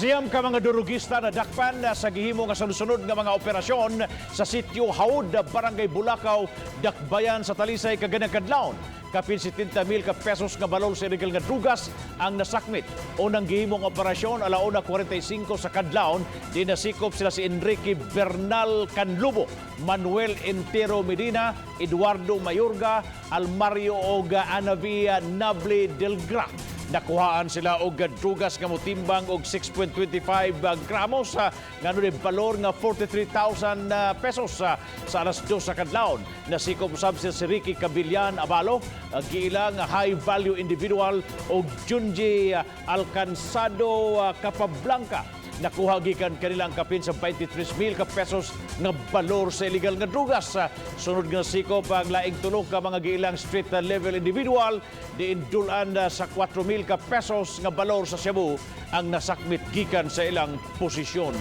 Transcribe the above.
9 ka mga durugista nadakpan sa gihimo nga sunod-sunod nga mga operasyon sa sitio Haud, Barangay Bulacau, Dakbayan sa Talisay kaganang kadlawon. Kapin 70 mil ka pesos nga balor sa illegal nga drugas ang nasakmit. Unang gihimong operasyon alauna 45 sa kadlawon, di nasikop sila si Enrique Bernal Canlubo, Manuel Entero Medina, Eduardo Mayorga, Almario og Anavia Nable Delgra. Nakuhaan sila og drugas nga motimbang og 6.25 gramos nga adunay balor nga 43,000 pesos sa alas 2 sa kadlawon. Nasikop usab sila si Ricky Cabillan Abalo, giila nga high value individual, og Junji Alcanzado Capablanca. Nakuha gikan kanilang kapin sa 23 mil ka pesos nga balor sa illegal nga drugas. Sunod nga sikop ang laing tulo ka mga giilang street level individual, diin dul-an sa 4 mil ka pesos nga balor sa shabu ang nasakmit gikan sa ilang posisyon.